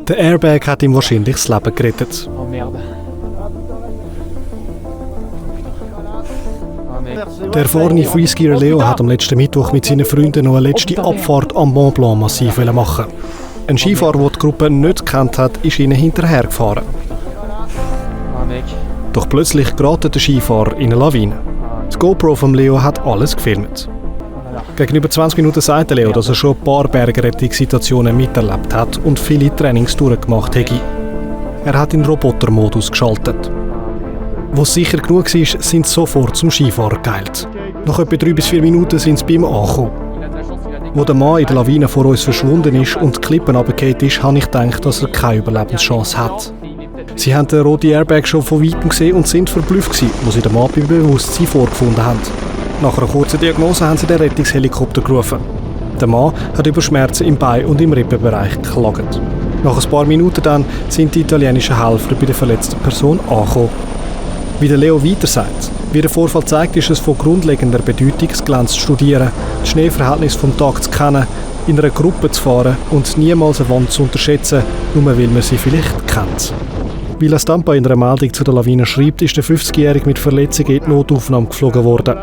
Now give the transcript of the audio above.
Der Airbag hat ihm wahrscheinlich das Leben gerettet. Oh merde. Der erfahrene Freeskier Leo hat am letzten Mittwoch mit seinen Freunden noch eine letzte Abfahrt am Mont Blanc massiv machen. Ein Skifahrer, der die Gruppe nicht gekannt hat, ist ihnen hinterhergefahren. Doch plötzlich gerät der Skifahrer in eine Lawine. Die GoPro von Leo hat alles gefilmt. Gegenüber 20 Minuten sagt Leo, dass er schon ein paar Bergrettungssituationen miterlebt hat und viele Trainings durchgemacht hätte. Er hat den Robotermodus geschaltet. Wo es sicher genug war, sind sie sofort zum Skifahrer geeilt. Nach etwa 3 bis 4 Minuten sind sie bei ihm angekommen. Als der Mann in der Lawine vor uns verschwunden ist und die Klippen runtergefallen ist, habe ich gedacht, dass er keine Überlebenschance hat. Sie haben den roten Airbag schon von weitem gesehen und sind verblüfft gewesen, als sie den Mann beim Bewusstsein vorgefunden haben. Nach einer kurzen Diagnose haben sie den Rettungshelikopter gerufen. Der Mann hat über Schmerzen im Bein und im Rippenbereich geklagt. Nach ein paar Minuten dann sind die italienischen Helfer bei der verletzten Person angekommen. Wie der Leo weiter sagt, wie der Vorfall zeigt, ist es von grundlegender Bedeutung, das Gelände zu studieren, das Schneeverhältnis vom Tag zu kennen, in einer Gruppe zu fahren und niemals eine Wand zu unterschätzen, nur weil man sie vielleicht kennt. Wie La Stampa in einer Meldung zu der Lawine schreibt, ist der 50-Jährige mit Verletzungen in die Notaufnahme geflogen worden.